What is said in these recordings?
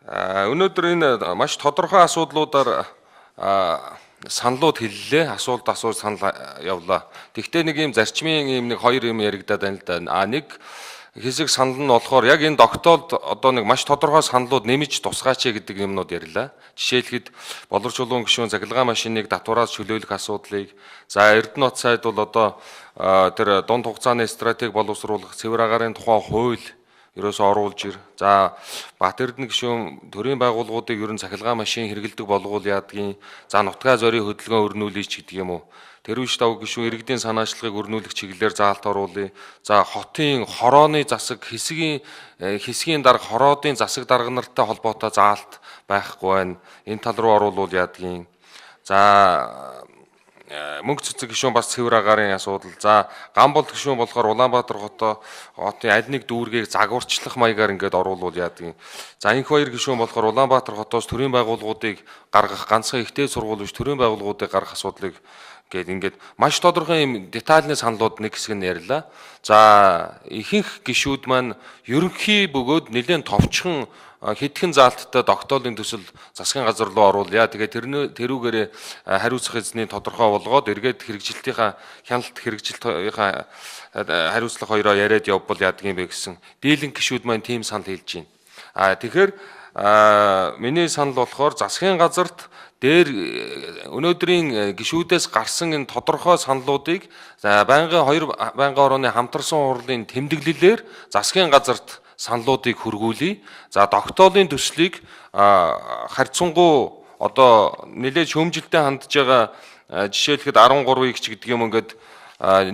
Өнөөдөр энэ маш тодорхой асуудлуудаар саналууд хэллээ. Асуулт асууж санал явлаа. Тэгвэл нэг юм зарчмын юм нэг хоёр юм яригадаад байна л да. Нэг хэсэг санал нь болохоор яг энэ тогтоолд одоо нэг маш тодорхой саналууд нэмж тусгаач гэдэг юмнууд ярьлаа. Жишээлхэд Болор чулуун гишүүн цахилгаан машиныг татвараас чөлөөлөх асуудлыг, за Эрдэнэт сайд бол одоо тэр дунд хугацааны стратеги боловсруулах цэвэр агаарын тухай хууль ерөөсөө оруулж ир. За Бат Эрдэнэ гишүүн төрийн байгууллагуудыг ерөн цахилгаан машин хэрэгэлдэг болгоул яадгийн. За нутгаа зорийн хөдөлгөөн өрнүүлээч гэдэг юм уу. Тэр үш тав гишүүн иргэдийн санаачлагыг өрнүүлэх чиглэлээр заалт оруулъя. За хотын хорооны засаг хэсгийн дарга хороодын засаг дарга нартай холбоотой заалт байхгүй байна. Энэ тал руу оруулвал яадгийн. За мөнгө цэцэг гишүүн бас цэвэр агаарын асуудал. За Гамболд гишүүн болохоор Улаанбаатар хотын аль нэг дүүргийг загварчлах маягаар ингээд оруулвал яадаг юм. За инх баяр гишүүн болохоор Улаанбаатар хотоос төрийн байгууллагуудыг гаргах, ганцхан ихтэй сургууль биш төрийн байгууллагуудыг гаргах асуудлыг гээд ингээд маш тодорхой юм детальны саналууд нэг хэсэг нь ярьлаа. За ихэнх гишүүд маань ерөнхий бөгөөд нэлээд товчхон хэдхэн заалттай тогтоолын төсөл засгийн газар руу оруулъя. Тэгээ тэрүүгээрээ хариуцах эзний тодорхой болгоод эргээд хэрэгжилтийнхаа хяналт хэрэгжилтийнхаа хариуцлага хоёроо яриад явбал яадаг юм бэ гэсэн дийлэнх гишүүд маань тийм санал хэлж байна. Тэгэхээр миний санал болохоор засгийн газарт дээр өнөөдрийн гишүүдээс гарсан энэ тодорхой саналуудыг байнгын хоёр байнгын орооны хамтарсан хурлын тэмдэглэлээр засгийн газарт саналуудыг хөргүүлье. За тогтоолын төслийг харьцангуй одоо нэлээд шүүмжилтэй хандж байгаа, жишээлхэд 13-ыг ч гэдэг юм, ингээд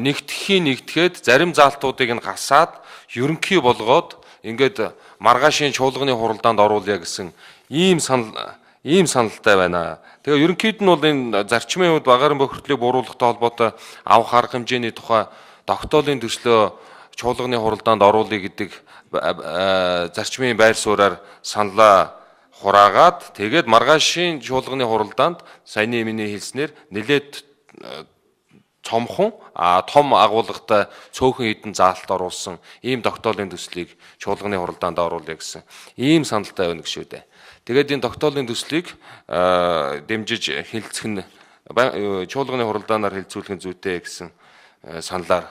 нэгтгэхийн нэгтгэхэд зарим заалтуудыг нь гасаад ерөнхий болгоод ингээд маргаашийн чуулганы хуралдаанд оруулъя гэсэн ийм саналтай байна. Тэгээ ерөнхийд нь бол энэ зарчмын хувьд багаарын бохирдлыг бууруулахтай холбоотой авах арга хэмжээний тухай тогтоолын төслөө чуулганы хуралдаанд оруулъя гэдэг зарчмын байр сууриар саналаа хураагаад, тэгээд маргаашийн чуулганы хуралдаанд саяны миний хэлснээр нэлээд цомхон том агуулгатай цөөхөн хэдэн заалт оруулсан ийм тогтоолын төслийг чуулганы хуралдаанд оруулъя гэсэн ийм саналтай байна гэж үү дээ. Тэгээд энэ тогтоолын төслийг дэмжиж хэлцэх нь чуулганы хуралдаанаар хэлцүүлэх нь зүйтэй гэсэн саналаар